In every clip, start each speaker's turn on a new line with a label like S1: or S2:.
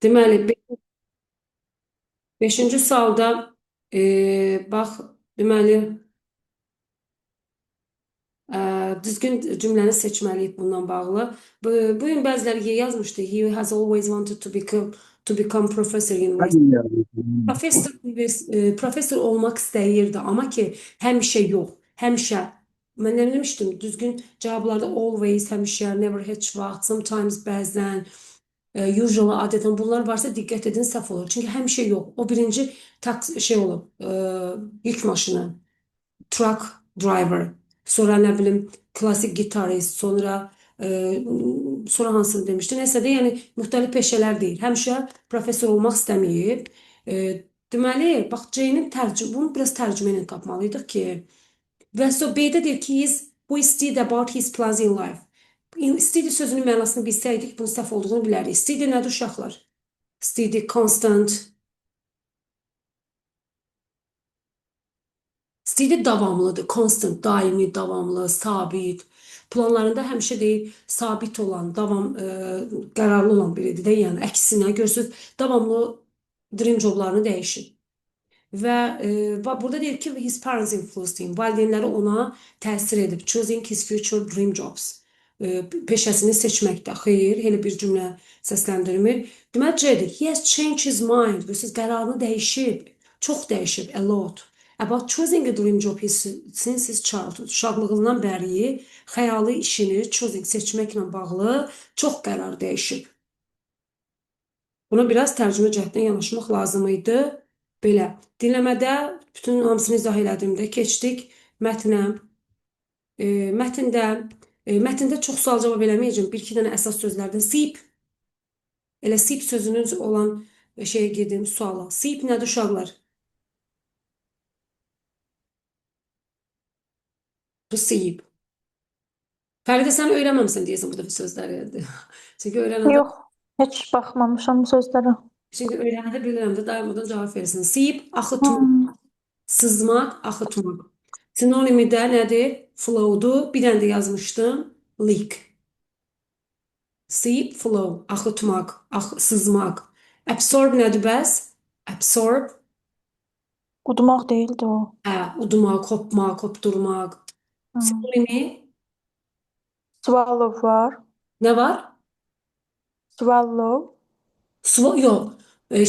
S1: Deməli, beşinci sualda bax, deməli, düzgün cümləni seçməliyik bununla bağlı. Bu gün bəziləri he yazmışdı. He has always wanted to become professor university. Professor, professor olmaq istəyirdi, amma ki, həmişə yox, həmişə. Mən nə demişdim? Düzgün cavablarda always, həmişə, never, heç vaxt, sometimes, bəzən, usually, adətən bunlar varsa diqqət edin, səhv olur. Çünki həmişə yox. O birinci taks şey olub, yük maşını, truck driver, sonra nə bilim klassik gitarist, sonra hansını demişdi. Nəsə də, yəni müxtəlif peşələr deyil. Həmişə professor olmaq istəməyib. Deməli, bax C-nin tərcümə, bunu biraz tərcümə ilə tapmalıydıq ki, və sonra B-də deyir ki, he is who is steady about his plans in life. Steady sözünün mənasını bilsəydik, bunun səhv olduğunu bilərdik. Steady nədir uşaqlar? Steady, constant. Steady davamlıdır, constant, daimi, davamlı, sabit. Planlarında həmişə deyir, sabit olan, davam, qərarlı olan biridir də, yəni əksinə görürsünüz, davamlı dream joblarını dəyişir. Və burada deyir ki, his parents influenced him. Valideynləri ona təsir edib. Choosing his future dream jobs. Peşəsini seçməkdə. Xeyr, elə bir cümlə səsləndirmir. Deməli, C-dir. He has changed his mind. Görürsünüz, qərarını dəyişib. Çox dəyişib. A lot. About choosing a dream job since his childhood. Uşaqlığından bəri xəyalı işini choosing, seçməklə bağlı çox qərar dəyişib. Buna biraz tərcümə cəhətdən yanaşmaq lazım idi. Belə, dinləmədə bütün hamısını izah elədim də. Keçdik mətnə. Mətndə çox sual cavab eləməyəcəm. Bir-iki dənə əsas sözlərdən. Seep. Elə seep sözünün olan şeyə gedim, suala. Seep nədir uşaqlar? To seep. Fəridə, sən öyrənməmisən deyəsən bu dəfə sözləri. Çünki öyrənəndə
S2: Yox, heç baxmamışam sözlərə.
S1: Çünki öyrənəndə bilirəm də dayanmadan cavab verirsən. Seep, axıtmaq, sızmaq, axıtmaq. Sinonimi də nədir? Flow'dur. Bir dənə də yazmışdım. Leak. Seep, flow, axıtmaq, sızmaq. Absorb nədir bəs? Absorb,
S2: Udmaq deyildi o.
S1: Hə, udmaq, hopmaq, hopdurmaq. Sinonimi
S2: Swallow var.
S1: nə var?
S2: Swallow.
S1: Yox,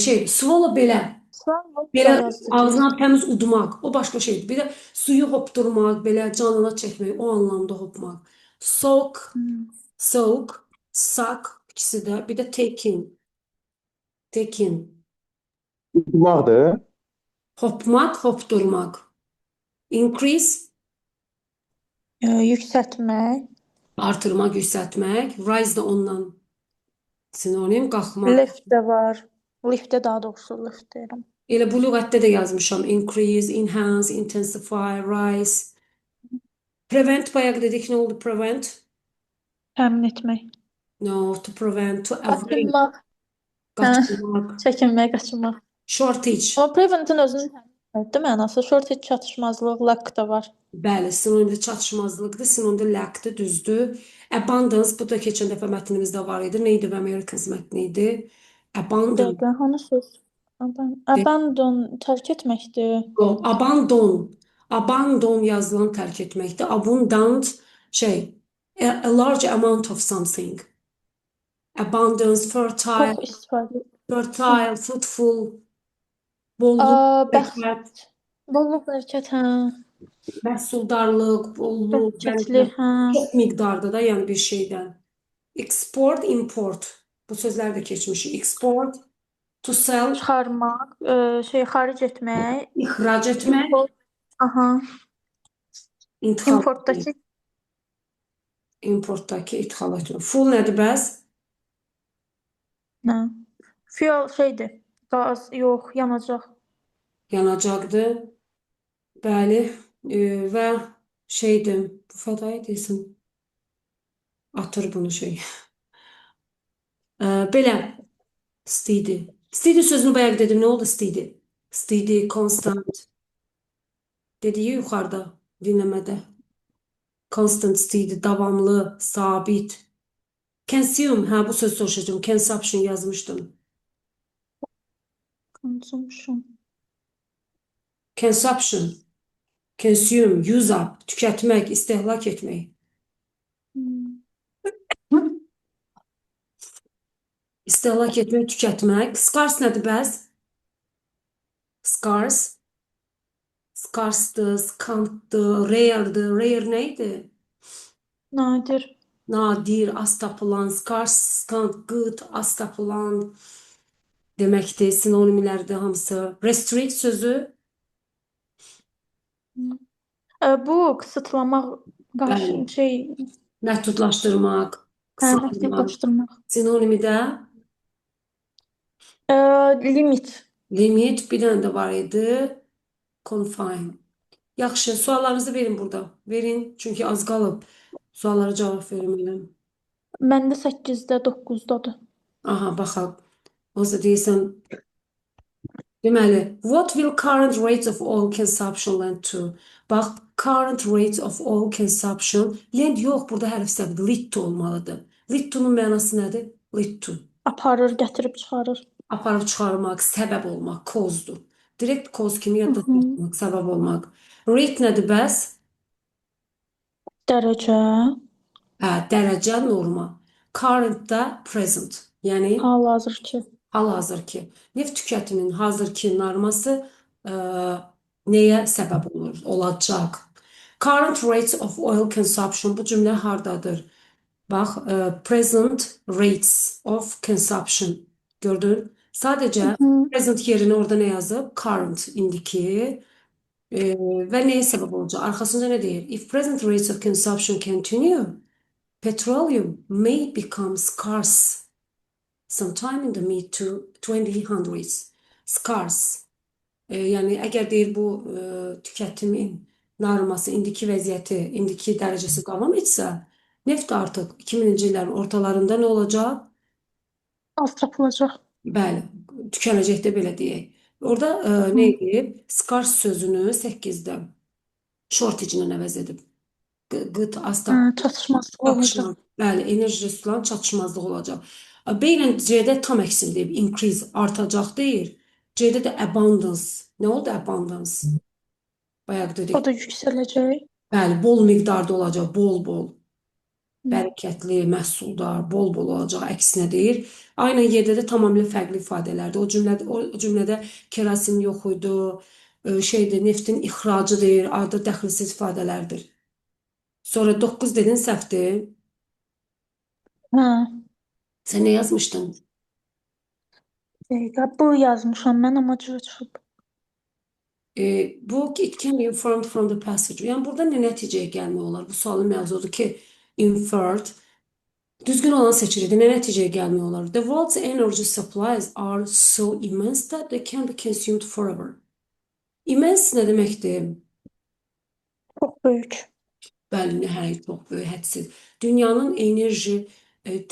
S1: şey, swallow belə.
S2: Swallow
S1: Belə
S2: yazdı.
S1: ağzına təmiz udmaq, o başqa şeydir. Bir də suyu hopdurmaq, belə canına çəkmək, o anlamda hopmaq. Soak, soak, suck ikisi də. Bir də take in. Take in.
S3: Udmaqdır.
S1: Hopmaq, hopdurmaq. Increase,
S2: Yüksəltmək.
S1: Artırmaq, yüksəltmək. Rise də ondan sinonim, qalxmaq.
S2: Lift də var. Liftdə daha doğrusu lift deyirəm.
S1: Elə bu lüğətdə də yazmışam. Increase, enhance, intensify, rise. Prevent bayaq dedik, nə oldu prevent?
S2: Təmin etmək.
S1: No, to prevent, to avoid,
S2: Qaçınmaq. Hə,
S1: qaçınmaq.
S2: Çəkinmək, qaçınmaq.
S1: Shortage.
S2: Amma preventin özünün təmin etməkdir mənası. Shortage çatışmazlıq, lack da var.
S1: Bəli, sinonimdə çatışmazlıqdır, sinonimdə lack'dır, düzdür. Abundance, bu da keçən dəfə mətnimizdə var idi. Native Americans mətni idi.
S2: Bir
S1: Abundant.
S2: dəqiqə, hanı söz? Abandon tərk etməkdir.
S1: Yox, abandon. Abandon yazılan tərk etməkdir. Abundant şey, a large amount of something. Abundance, fertile,
S2: Çox istifadə.
S1: Fertile, fruitful, bolluk,
S2: Aa, bəxt,
S1: bərəkət,
S2: bolluk, bərəkət, hə.
S1: Məhsuldarlıq, bolluk,
S2: Bərəkətli,
S1: bərəkət.
S2: hə.
S1: Çox miqdarda da, yəni bir şeydən. Export, import. Bu sözlər də keçmişik. Export, to sell,
S2: Çıxarmaq, şey, xaric etmək,
S1: ixrac etmək,
S2: import, aha,
S1: intikhal etmək.
S2: importdakı
S1: Importdakı idxal etmək. Fuel nədir bəs?
S2: Nə? Fuel şeydir. Qaz, yox, yanacaq.
S1: Yanacaqdır. Bəli. Və şeydir, bu fədai deyilsin. Atır bunu şey. Belə. Steady. Steady sözünü bayaq dedim. Nə oldu steady? Steady, constant. Dediyi yuxarıda dinləmədə. Constant, steady, davamlı, sabit. Consume, hə bu söz soruşacağım. Consumption yazmışdım.
S2: Consumption.
S1: Consumption. Consume, use up, tükətmək, istehlak etmək.
S2: Hmm.
S1: İstehlak etmək, tükətmək. Scarce nədir bəs? Scarce. Scarce'dır, scant'dır, rare'dır. Rare nə idi?
S2: Nadir.
S1: Nadir, az tapılan, scarce, scant, qıt, az tapılan deməkdir. Sinonimlərdir hamısı. Restrict sözü,
S2: Hmm. Bu qısıtlamaq, qarşı
S1: bəli,
S2: şey,
S1: məhdudlaşdırmaq,
S2: hə,
S1: qısıtlamaq.
S2: məhdudlaşdırmaq.
S1: Sinonimi də
S2: E, limit.
S1: limit, bir dənə də var idi. Confine. Yaxşı, suallarınızı verin burada. Verin, çünki az qalıb. Suallara cavab verin.
S2: Məndə 8-də, 9-dadır.
S1: Aha, baxaq. Onsuz da deyirsən, deməli, what will current rates of oil consumption lend to? Bax, current rates of oil consumption. Lend yox, burada hərf səhvdir. Lead to olmalıdır. Lead to-nun mənası nədir? Lead to.
S2: Aparır, gətirib çıxarır.
S1: Aparıb çıxarmaq, səbəb olmaq, cause-dur. Direkt cause kimi yadda saxlamaq, səbəb olmaq. Rate nədir bəs?
S2: Dərəcə.
S1: Hə, dərəcə, norma. Current da present. Yəni
S2: Hal-hazırki.
S1: hal-hazırki. Neft tükətiminin hazırki norması nəyə səbəb olur, olacaq? Current rates of oil consumption bu cümlə hardadır? Bax, present rates of consumption. Gördün? Sadəcə present yerinə orada nə yazıb? Current indiki. Və nəyə səbəb olacaq? Arxasınca nə deyir? If present rates of consumption continue, petroleum may become scarce sometime in the mid to 2000s. Scarce. Yəni əgər deyir bu tükətimin norması indiki vəziyyəti, indiki dərəcəsi davam etsə, neft artıq 2000-ci illərin ortalarında nə olacaq?
S2: Az tapılacaq.
S1: Bəli, tükənəcək də belə deyək. Orada nə edib? Scarce sözünü 8-də shortage-ilə əvəz edib. Qıt, az
S2: Hə, çatışmazlıq olacaq.
S1: çatışmaz. Bəli, enerji resurslarının çatışmazlığı olacaq. B ilə C-də tam əksini deyib. Increase, artacaq deyir. C-də də abundance. Nə oldu abundance? Bayaq dedik.
S2: O da yüksələcək.
S1: Bəli, bol miqdarda olacaq, bol-bol. Bərəkətli, məhsuldar, bol-bol olacaq, əksinə deyir. Aynən yerdə də tamamilə fərqli ifadələrdir. O cümlədə kerosin yox idi, şeydir, neftin ixracı deyir, arada dəxilsiz ifadələrdir. Sonra 9 dedin səhvdir.
S2: Hə.
S1: Sən nə yazmışdın?
S2: Dəqiqə, B yazmışam mən, amma C çıxıb.
S1: Bu it can be inferred from the passage. Yəni burada nə nəticəyə gəlmək olar? Bu sualın mövzudur ki, inferred. Düzgün olan seçilir. Nə nəticəyə gəlmək olar? The world's energy supplies are so immense that they can be consumed forever. Immense nə deməkdir?
S2: Çox böyük.
S1: Bəli, nəhayət çox böyük, hədsiz. Dünyanın enerji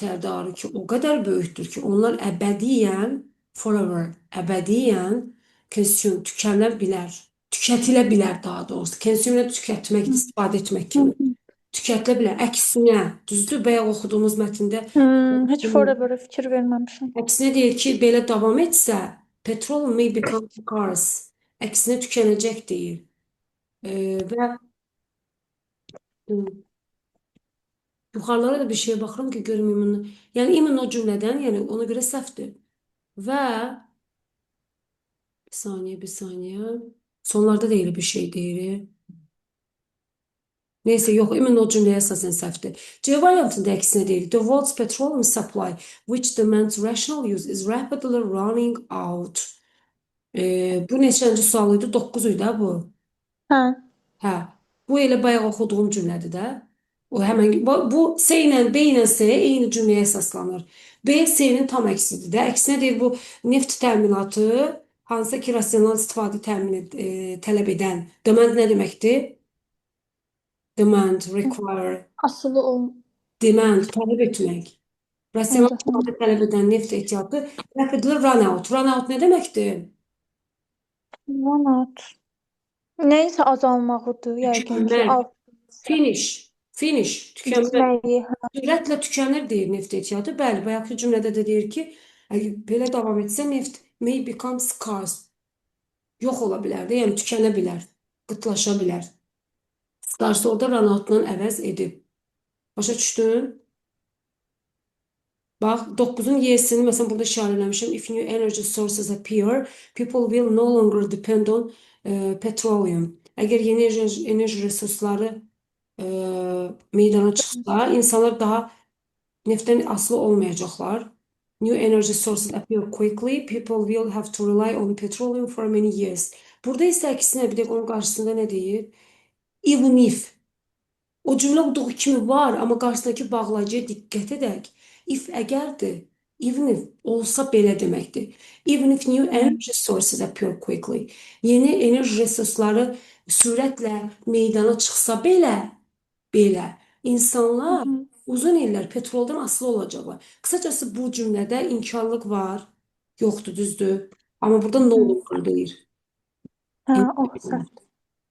S1: tədarükü o qədər böyükdür ki, onlar əbədiyyən, forever, əbədiyyən consume, tükənə bilər. Tükətilə bilər daha doğrusu. Consume tükətmək, istifadə etmək kimi. Tükətilə bilər. Əksinə, düzdür, bayaq oxuduğumuz mətndə
S2: Heç forever'a fikir verməmişəm.
S1: əksinə deyir ki, belə davam etsə, petrol may become scarce. Əksinə tükənəcək deyir. Və yuxarılara da bir şeyə baxıram ki, görüm imini. Yəni imin o cümlədən, yəni ona görə səhvdir. Və bir saniyə, bir saniyə. Sonlarda da elə bir şey deyir. Neysə, yox, imin o cümləyə əsasən səhvdir. C variantında əksinə deyir. The world's petroleum supply, which demands rational use, is rapidly running out. Bu neçənci sual idi? 9 idi bu.
S2: Hə.
S1: Hə. Bu elə bayaq oxuduğum cümlədir də. O həmən bu C ilə B ilə C eyni cümləyə əsaslanır. B C-nin tam əksidir də. Əksinə deyir bu neft təminatı hansısa ki rasional istifadə tələb edən demand nə deməkdir? Demand, require,
S2: Asılı ol.
S1: demand, tələb etmək. Rasional
S2: Ancaq
S1: istifadə tələb edən neft ehtiyatı rapidly run out. Run out nə deməkdir?
S2: Run out. Nəyinsə azalmağıdır yəqin ki.
S1: Tükənmək.
S2: Alt.
S1: Finish. Finish. Tükənmək.
S2: Bitməyi.
S1: Sürətlə tükənir deyir neft ehtiyatı. Bəli, bayaqki cümlədə də deyir ki, Əgər belə davam etsə neft may become scarce. Yox ola bilər də, yəni tükənə bilər, qıtlaşa bilər. Scarce orada run out-la əvəz edib. Başa düşdün? Bax, 9-un Y-sini məsələn burada işarələmişəm. If new energy sources appear, people will no longer depend on petroleum. Əgər yeni enerji resursları meydana çıxsa, insanlar daha neftdən asılı olmayacaqlar. New energy sources appear quickly. People will have to rely on petroleum for many years. Burada isə əksinə bir dəqiqə onun qarşısında nə deyir? Even if. O cümlə olduğu kimi var, amma qarşısındakı bağlayıcıya diqqət edək. If əgərdir. Even if olsa belə deməkdir. Even if new energy sources appear quickly. Yeni enerji resursları sürətlə meydana çıxsa belə insanlar uzun illər petroldan asılı olacaqlar. Qısacası bu cümlədə inkarlıq var. Yoxdur, düzdür. Amma burada no longer deyir.
S2: Hə, o səhvdir.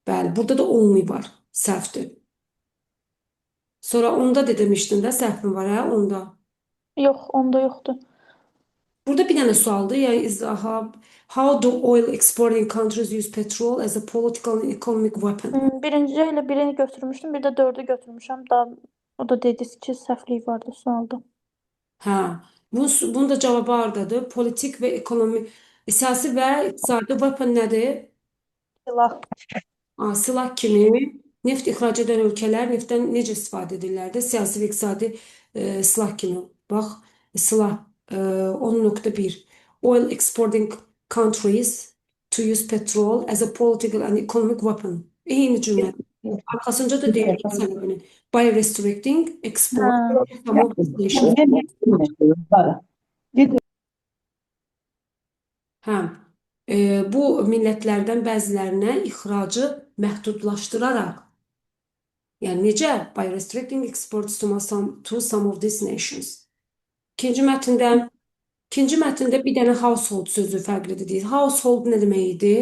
S1: Bəli, burada da only var. Səhvdir. Sonra onda da demişdin də səhvim var, hə, onda.
S2: Yox, onda yoxdur.
S1: Burada bir dənə sualdır, yəni izaha. How do oil exporting countries use petrol as a political and economic weapon?
S2: Birinci ilə birini götürmüşdüm, bir də dördü götürmüşəm. Da o da dediniz ki, səhvlik vardı sualda.
S1: Hə, bunun da cavabı hardadır? Politik və ekonomi, siyasi və iqtisadi weapon nədir?
S2: Silah.
S1: Silah kimi neft ixrac edən ölkələr neftdən necə istifadə edirlər də? Siyasi və iqtisadi silah kimi. Bax, silah 10.1. Oil exporting countries to use petrol as a political and economic weapon. Eyni cümlə. Arxasınca da deyir ki, səbəbini. By restricting export
S2: Hə.
S1: some of these nations. Hə, bu millətlərdən bəzilərinə ixracı məhdudlaşdıraraq, yəni necə? By restricting exports to some of these nations. İkinci mətndə bir dənə household sözü fərqlidir deyir. Household nə demək idi?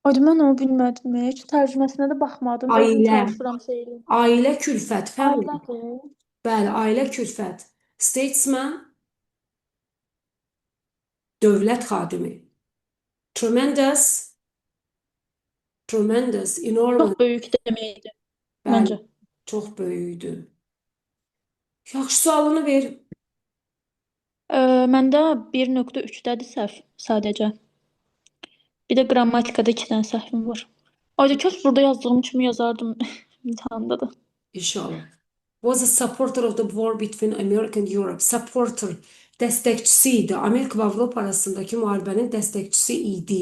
S2: Ay, mən onu bilmədim heç. Tərcüməsinə də baxmadım. Özüm
S1: Ailə.
S2: çalışıram şey eləyim.
S1: Ailə, külfət, family.
S2: Ailədir.
S1: Bəli, ailə, külfət. Statesman, dövlət xadimi. Tremendous, tremendous, enormous.
S2: Çox böyük deməkdir
S1: Bəli,
S2: məncə.
S1: çox böyükdü. Yaxşı, sualını ver.
S2: Məndə 1.3-dədir səhv sadəcə. Bir də qrammatikada 2 dənə səhvim var. Ayda kaş burada yazdığım kimi yazardım imtahanda da.
S1: İnşallah. Was a supporter of the war between America and Europe. Supporter, dəstəkçisi idi. Amerika və Avropa arasındakı müharibənin dəstəkçisi idi.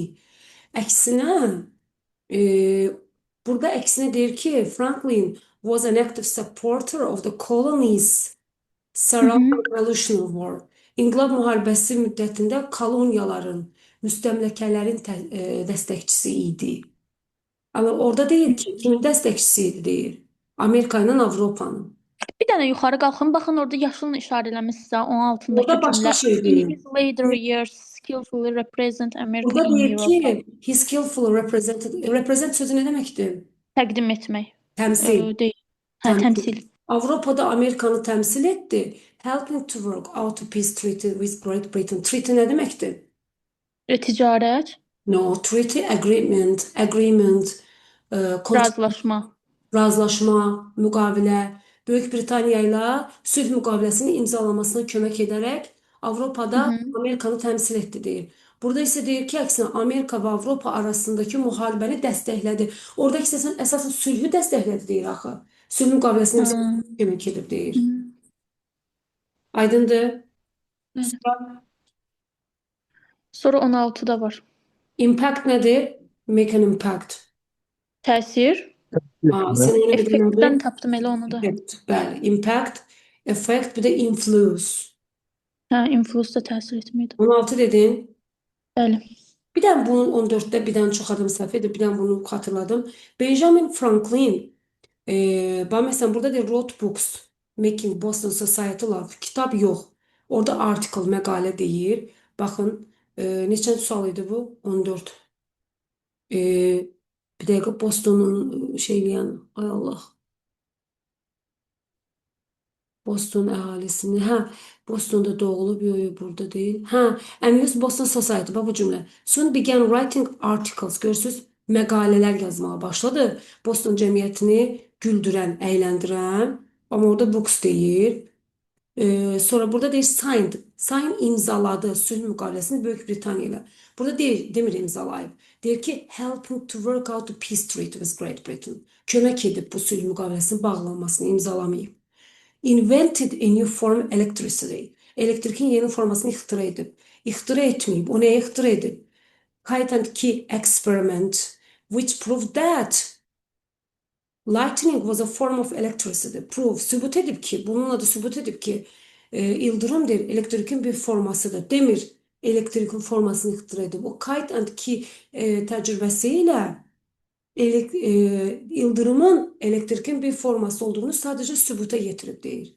S1: Əksinə, burada əksinə deyir ki, Franklin was an active supporter of the colonies surrounding Revolutionary War. İnqilab müharibəsi müddətində koloniyaların, müstəmləkələrin dəstəkçisi idi. Amma orada deyir ki, kimin dəstəkçisi idi deyir. Amerika ilə Avropanın.
S2: Bir dənə yuxarı qalxın, baxın orada yaşılla işarələmişsə onun altındakı
S1: Orada başqa
S2: cümlə.
S1: şey
S2: In
S1: deyir.
S2: his later years skillfully represent America
S1: Burada
S2: in
S1: deyir
S2: Europe.
S1: ki, he skillfully represented. Represent sözü nə deməkdir?
S2: Təqdim etmək.
S1: Təmsil.
S2: Deyil. Hə,
S1: Təmsil.
S2: təmsil.
S1: Avropada Amerikanı təmsil etdi. Helping to work out a peace treaty with Great Britain. Treaty nə deməkdir?
S2: Ticarət,
S1: No, treaty agreement, agreement, contract,
S2: razılaşma.
S1: Razılaşma, müqavilə. Böyük Britaniya ilə sülh müqaviləsinin imzalamasına kömək edərək Avropada Amerikanı təmsil etdi deyir. Burada isə deyir ki, əksinə Amerika və Avropa arasındakı müharibəni dəstəklədi. Orada əsasən, əsasən sülhü dəstəklədi deyir axı. Sülh müqaviləsinin imzalamasına kömək edib deyir. Aydındır?
S2: Bəli.
S1: Sonra
S2: Sonra 16-da var.
S1: Impact nədir? Make an impact.
S2: Təsir.
S1: Sən onu bir
S2: Effektdən
S1: nədir?
S2: tapdım elə onu da.
S1: Effect. Bəli, impact, effect, bir də influence.
S2: Hə, influence da təsir etməkdir.
S1: 16 dedin.
S2: Bəli.
S1: Bir dənə bunun 14-də bir dənə çox adam səhv edib, bir dənə bunu xatırladım. Benjamin Franklin, bax məsələn burada deyir wrote books, making Boston Society laugh. Kitab yox. Orada article, məqalə deyir. Baxın, neçənci sual idi bu? 14. Bir dəqiqə Bostonun şey eləyən, ay Allah. Boston əhalisini, hə, Bostonda doğulub, yox, yox, burada deyil. Hə, Amused Boston Society, bax bu cümlə. Soon began writing articles, görürsüz, məqalələr yazmağa başladı. Boston cəmiyyətini güldürən, əyləndirən, amma orada books deyir. Sonra burada deyir signed. Sign imzaladı sülh müqaviləsini Böyük Britaniya ilə. Burada deyir, demir imzalayıb. Deyir ki, helping to work out the peace treaty with Great Britain. Kömək edib bu sülh müqaviləsinin bağlanmasını imzalamayıb. Invented a new form of electricity. Elektrikin yeni formasını ixtira edib. İxtira etməyib. O nəyi ixtira edib? Kite and key experiment which proved that lightning was a form of electricity. Proof, sübut edib ki, bununla da sübut edib ki, ildırım deyir, elektrikin bir formasıdır. Demir, elektrikin formasını ixtira edib. O kite and key təcrübəsi ilə ildırımın elektrikin bir forması olduğunu sadəcə sübuta yetirib deyir.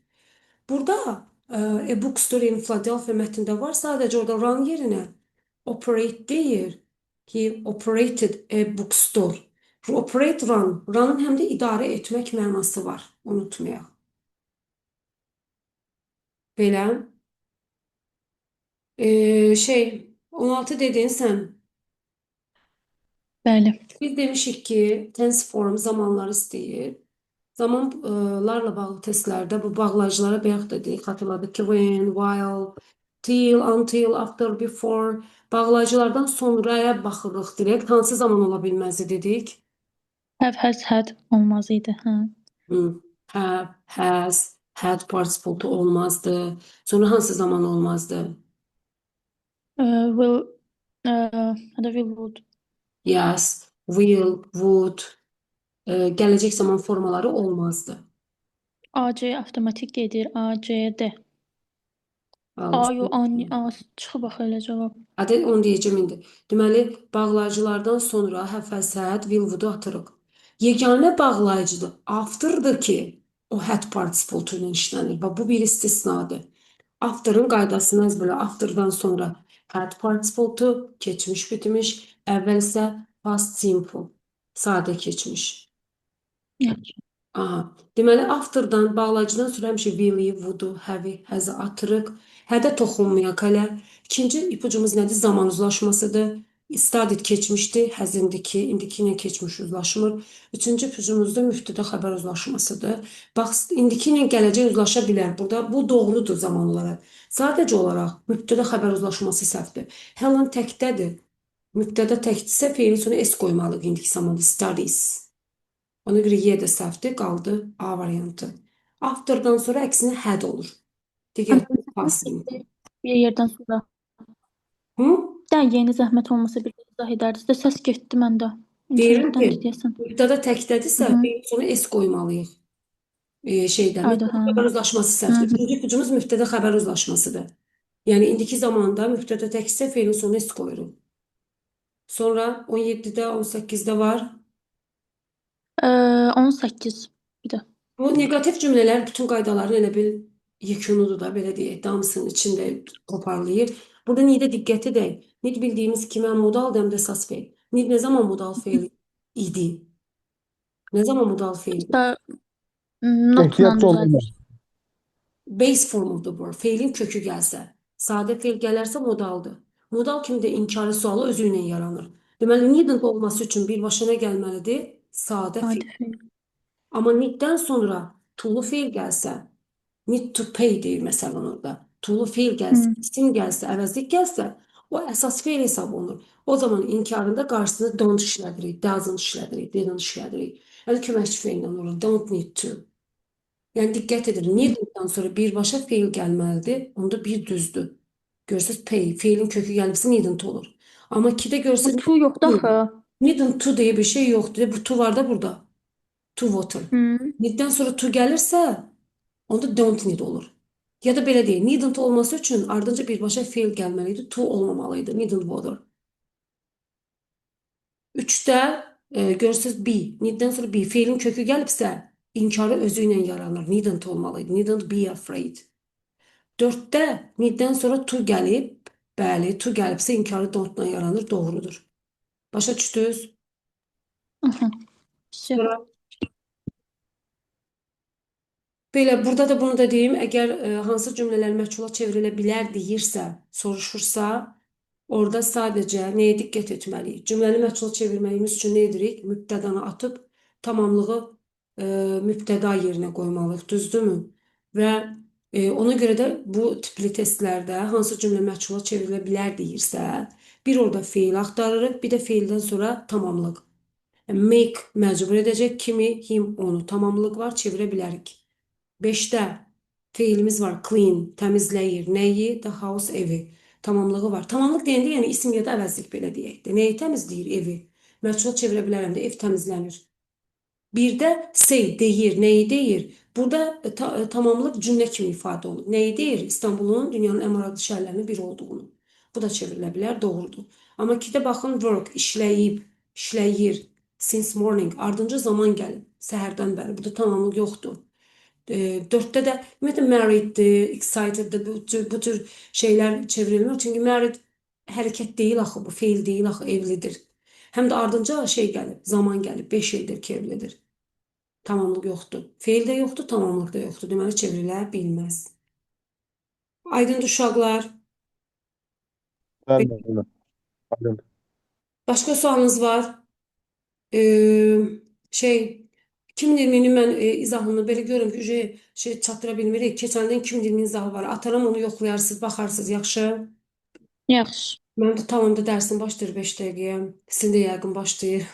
S1: Burada A Bookstore in Philadelphia mətnində var. Sadəcə orada run yerinə operate deyir. He operated a bookstore. Operate run. Run'ın həm də idarə etmək mənası var. Unutmayaq. Belə. Şey 16 dedin sən.
S2: Bəli.
S1: Biz demişik ki, tense form zamanları istəyir. Zamanlarla bağlı testlərdə bu bağlayıcılara bayaq da dedik, xatırladıq ki, when, while, till, until, after, before bağlayıcılardan sonraya baxırıq direkt. Hansı zaman ola bilməzdi dedik?
S2: Have, has, had olmaz idi. Hə.
S1: Hı. Have, has, had participle olmazdı. Sonra hansı zaman olmazdı?
S2: Will, ya da will, would.
S1: Yes, will, would, gələcək zaman formaları olmazdı.
S2: AC avtomatik gedir. A, C, D.
S1: Allah.
S2: A, yox, A, A çıxıb axı elə cavab.
S1: Hadi onu deyəcəm indi. Deməli, bağlayıcılardan sonra have, has, had, will, would atırıq. Yeganə bağlayıcıdır. After'dır ki, o had participle ilə işlənir. Bax, bu bir istisnadır. After'ın qaydasını əzbərlə. After'dan sonra had participle keçmiş bitmiş, əvvəl isə past simple, sadə keçmiş.
S2: Yaxşı.
S1: Aha. Deməli, after'dan, bağlayıcıdan sonra həmişə will-i, would-u, have-i, has-ı atırıq. Had-ə toxunmayaq hələ. İkinci ipucumuz nədir? Zaman uzlaşmasıdır. Studied keçmişdi, has indiki, indiki ilə keçmiş uzlaşmır. Üçüncü ipucumuz da mübtəda xəbər uzlaşmasıdır. Bax, indiki ilə gələcək uzlaşa bilər. Burada bu doğrudur zaman olaraq. Sadəcə olaraq mübtəda xəbər uzlaşması səhvdir. Helen təkdədir. Mübtəda təkdirsə feilin sonuna s qoymalıyıq indiki zamanda. Studies. Ona görə Y də səhvdir, qaldı A variantı. After'dan sonra əksinə had olur. Digər past simple.
S2: Bir yerdən sonra.
S1: Hı?
S2: Bir dənə yeni zəhmət olmasa bir izah edərdiniz də səs getdi məndə.
S1: Deyirəm ki,
S2: İnternetdən deyəsən.
S1: mübtəda təkdədirsə,
S2: Hı -hı.
S1: feilin sonuna s qoymalıyıq. Şeydə,
S2: Ayda,
S1: mübtəda
S2: hə.
S1: xəbər uzlaşması
S2: Hı
S1: səhvdir.
S2: -hı.
S1: Üçüncü ipucumuz mübtəda xəbər uzlaşmasıdır. Yəni indiki zamanda mübtəda təksə feilin sonuna s qoyuruq. Sonra 17-də, 18-də var.
S2: 18 bir də.
S1: Bu neqativ cümlələr bütün qaydaların elə bil yekunudur da, belə deyək, də hamısının içində toparlayır. Burada need-ə diqqət edək. Need bildiyimiz kimi həm modaldır, həm də əsas feil. Need nə zaman modal feil idi? Nə zaman modal feil?
S2: Da notla
S3: Ehtiyac olunmaz.
S2: düzəldir.
S1: Base form of the verb, feilin kökü gəlsə. Sadə feil gələrsə modaldır. Modal kimi də inkarı sualı özü ilə yaranır. Deməli, needn't olması üçün birbaşa nə gəlməlidir? Sadə feil.
S2: Sadə feil.
S1: Amma need-dən sonra to'lu feil gəlsə, need to pay deyir məsələn orada. To'lu feil gəlsə,
S2: Hı.
S1: isim gəlsə, əvəzlik gəlsə, o əsas feil hesab olunur. O zaman inkarında qarşısında don't işlədirik, doesn't işlədirik, didn't işlədirik. Yəni köməkçi feillə olur. Don't need to. Yəni diqqət edin, needn't-dan sonra birbaşa feil gəlməlidir. Onda bir düzdür. Görürsüz pay, feilin kökü gəlibsə needn't olur. Amma 2-də
S2: Bu
S1: görürsüz
S2: to yoxdur axı.
S1: needn't to deyə bir şey yoxdur. Bu to var da burada. To water.
S2: Hı.
S1: Need-dən sonra to gəlirsə, onda don't need olur. Ya da belə deyək, needn't olması üçün ardınca birbaşa feil gəlməli idi, to olmamalı idi. Needn't water. 3-də görürsüz be, need-dən sonra be, feilin kökü gəlibsə, inkarı özü ilə yaranır. Needn't olmalı idi. Needn't be afraid. 4-də need-dən sonra to gəlib, bəli, to gəlibsə inkarı don't-la yaranır, doğrudur. Başa düşdünüz?
S2: Aha. Всё.
S1: Sonra Belə, burada da bunu da deyim, əgər hansı cümlələr məchula çevrilə bilər deyirsə, soruşursa, orada sadəcə nəyə diqqət etməliyik? Cümləni məchula çevirməyimiz üçün nə edirik? Mübtədanı atıb tamamlığı mübtəda yerinə qoymalıyıq, düzdürmü? Və ona görə də bu tipli testlərdə hansı cümlə məchula çevrilə bilər deyirsə, bir orada feil axtarırıq, bir də feildən sonra tamamlıq. Make məcbur edəcək kimi, him, onu tamamlıq var, çevirə bilərik. 5-də feilimiz var. Clean, təmizləyir. Nəyi? The house, evi. Tamamlığı var. Tamamlıq deyəndə yəni isim ya da əvəzlik belə deyək də. Nəyi təmizləyir? Evi. Məchula çevirə bilərəm də, ev təmizlənir. Bir də say, deyir. Nəyi deyir? Burada tamamlıq cümlə kimi ifadə olunur. Nəyi deyir? İstanbulun dünyanın ən maraqlı şəhərlərinin biri olduğunu. Bu da çevrilə bilər, doğrudur. Amma 2-də baxın, work, işləyib, işləyir. Since morning, ardınca zaman gəlib, səhərdən bəri. Burada tamamlıq yoxdur. 4-də də ümumiyyətlə marrieddir, exciteddir, bu tür şeylər çevrilmir. Çünki married hərəkət deyil axı, bu feil deyil axı, evlidir. Həm də ardınca şey gəlib, zaman gəlib, 5 ildir ki, evlidir. Tamamlıq yoxdur. Feil də yoxdur, tamamlıq da yoxdur. Deməli, çevrilə bilməz. Aydındır uşaqlar.
S3: Bəli, müəllimə. Aydın.
S1: Başqa sualınız var? Şey, 2020-ni mən izahını belə görürüm ki, şey çatdıra bilmirik. Keçən ilin 2020-nin izahı var. Ataram onu yoxlayarsınız, baxarsınız, yaxşı.
S2: Yaxşı.
S1: Mənim də tamamda dərsim başlayır 5 dəqiqəyə. Sizin də yəqin başlayır.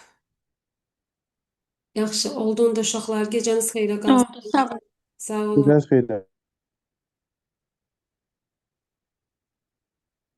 S1: Yaxşı, oldu onda uşaqlar. Gecəniz xeyrə qalsın.
S2: Oldu. Sağ ol.
S1: Sağ olun.
S3: Gecəniz xeyir.